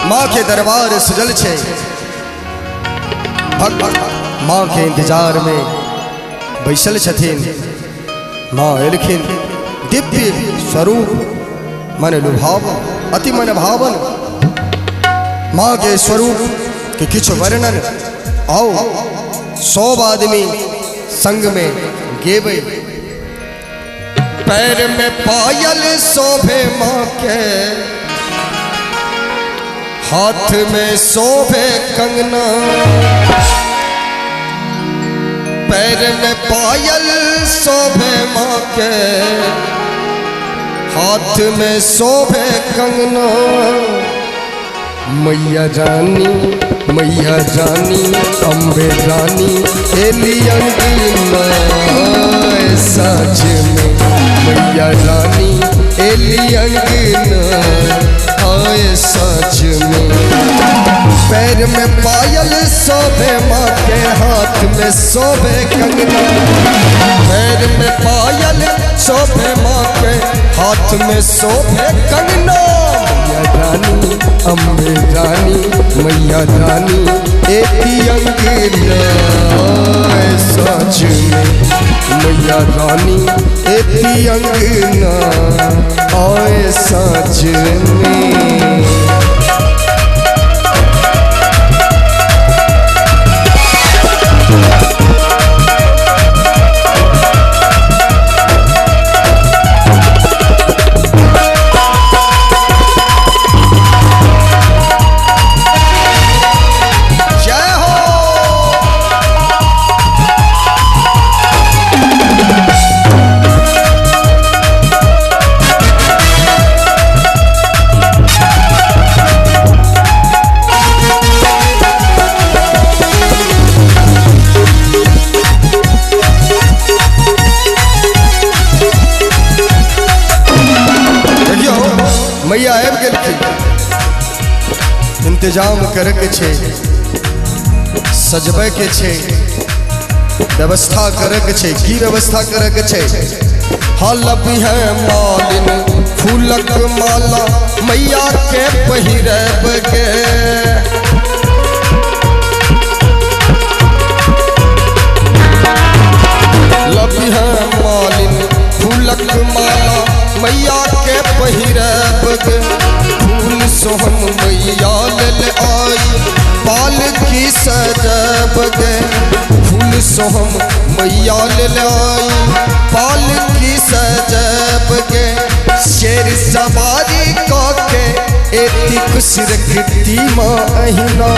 माँ के दरबार सजल छे, भक्त माँ के इंतजार में बैसल छथिन। माँ एलखिन, दिव्य स्वरूप मन लुभाव अति मन भावन माँ के स्वरूप के किछु वर्णन आओ सब आदमी संग में गेबै। पैर में पायल शोभे माँ के, हाथ में शोभे कंगना। पैर में पायल शोभे माँ के, हाथ में शोभे कंगना। मैया रानी मैया रानी अम्बे रानी एली अंगना साँझ में। मैया रानी एली अंगना आए साँझ में। पैर में पायल शोभे माँ के, हाथ में शोभे कंगना। पैर में पायल शोभे माँ के, हाथ में शोभे कंगना। मैया रानी अम्बे रानी मैया रानी एती अंगना साँझ में। मैया रानी एती अंगना आए साँझ में। मैया आबि गेलखिन, इंतजाम करके छे, सजबै के छे, व्यवस्था करके छे। की व्यवस्था करके छे? हालब है मालिन फूलक माला मैया के पहिरब के। लब है मालिन फूलक माला मैया के पहिरब के। फूल सोहम मैया लेल आई पालकी सजब गे। फूल सोहम मैया लेल आई पालकी सजब गे। शेर सवारी कऽ के एती खुश रखती माँ अहिना।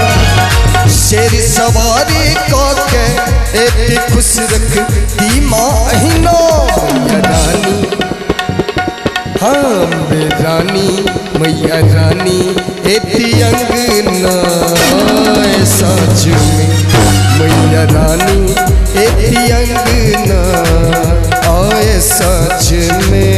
शेर सवारी कऽ के एती खुश रखती माँ अहिना। मैया रानी हाँ अम्बे रानी मैया रानी एती अंगना साँझ में। मैया रानी एती अंगना आए साँझ में।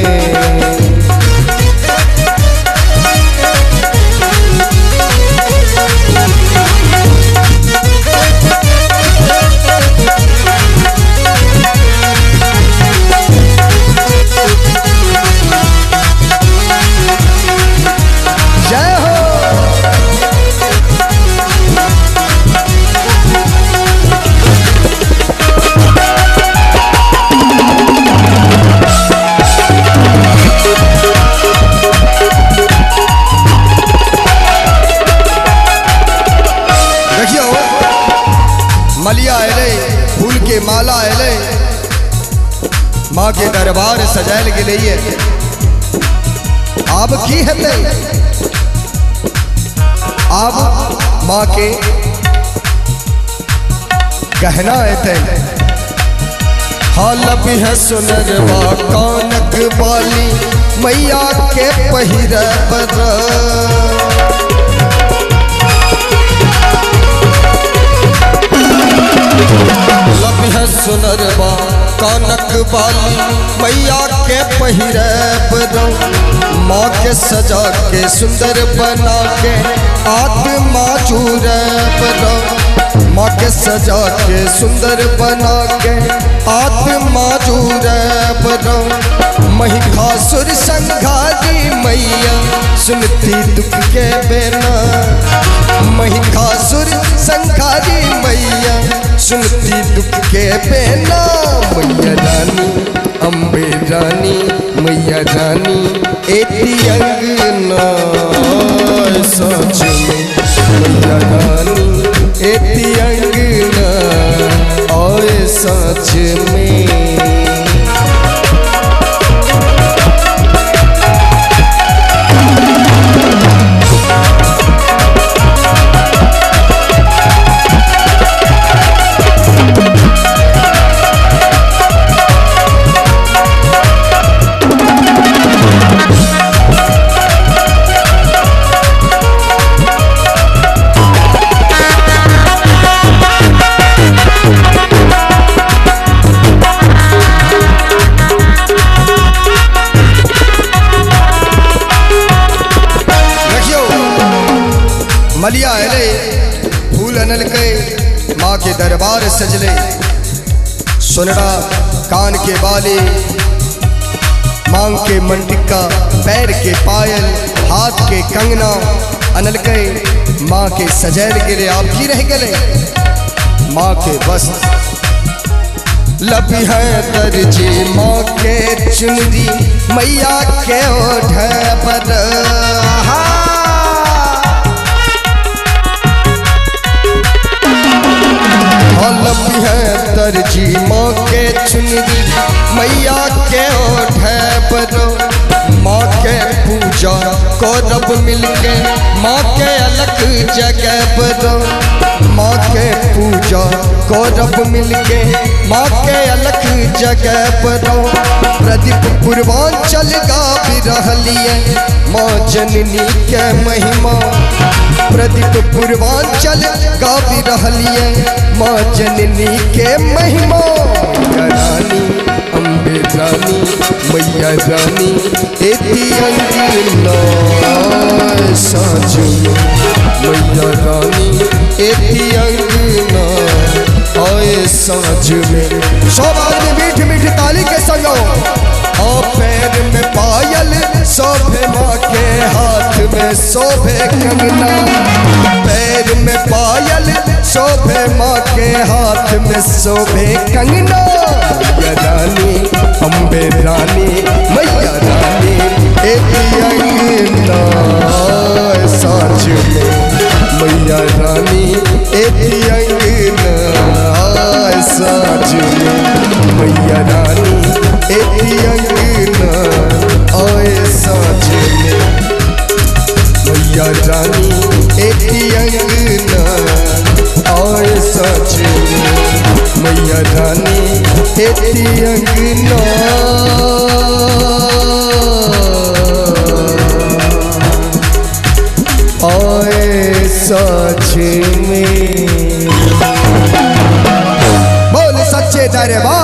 मलिया एलै, फूल के माला एलै, माँ के दरबार सजायल गेलैये। आब की हेतै? आब माँ के गहना एतै। हालब है सुनरवा कानक बाली मैया के पहिरब। लब है सुनरवा कानक बाली मैया के पहिरब। माँ के सजा के सुंदर बना के आत्मा चूरब। माँ के के सजा के सुंदर बना के आत्मा जूरे बरो। महिषासुर संघारी मैया सुनती दुख के बेना। महिषासुर संघारी मैया सुनती दुख के बेना। मैया रानी अम्बे रानी मैया रानी एती अंगना सच में। मैया रानी एती अंगना और सच में। मलिया अले फूल अनलकै, माँ के दरबार सजले। सोनरा कान के बाले, मांग के मंटिक्का, पैर के पायल, हाथ के कंगना अनलकै, माँ के सजैल गेले। आप की रह गए माँ के बस लबी है दर्जी माँ के चुनरी मैया के ओढ़ पर। लबी है दर्जी माँ के चुनरी मैया के ओढ़ पर। माँ के पूजा करब मिलके माँ के अलग जगह पर। माँ के पूजा करब मिलके माँ के अलग जगह पर। प्रदीप पूर्वांचल गाबि रहलिए माँ जननी के महिमा। प्रदीप पूर्वांचल गाबि रहलिए माँ जननी के महिमा। मैया रानी अम्बे रानी मैया रानी एती अंगना साँझ में। मैया रानी एती अंगना आए साँझ में। सब आदमी मीठ मीठ ताली के संग आओ। पैर में पायल शोभे माँ के हाथ में शोभे कंगना। पैर में पायल शोभे माँ के हाथ में शोभे कंगना। मैया रानी अम्बे रानी मैया रानी एती अंगना साँझ में। मैया रानी एती अंगना साँझ में। मैया रानी एती अंगना आए साँझ में। मैया रानी एती अंगना आए साँझ में। मैया रानी एती अंगना आए साँझ में। बोल सच्चे दरबार।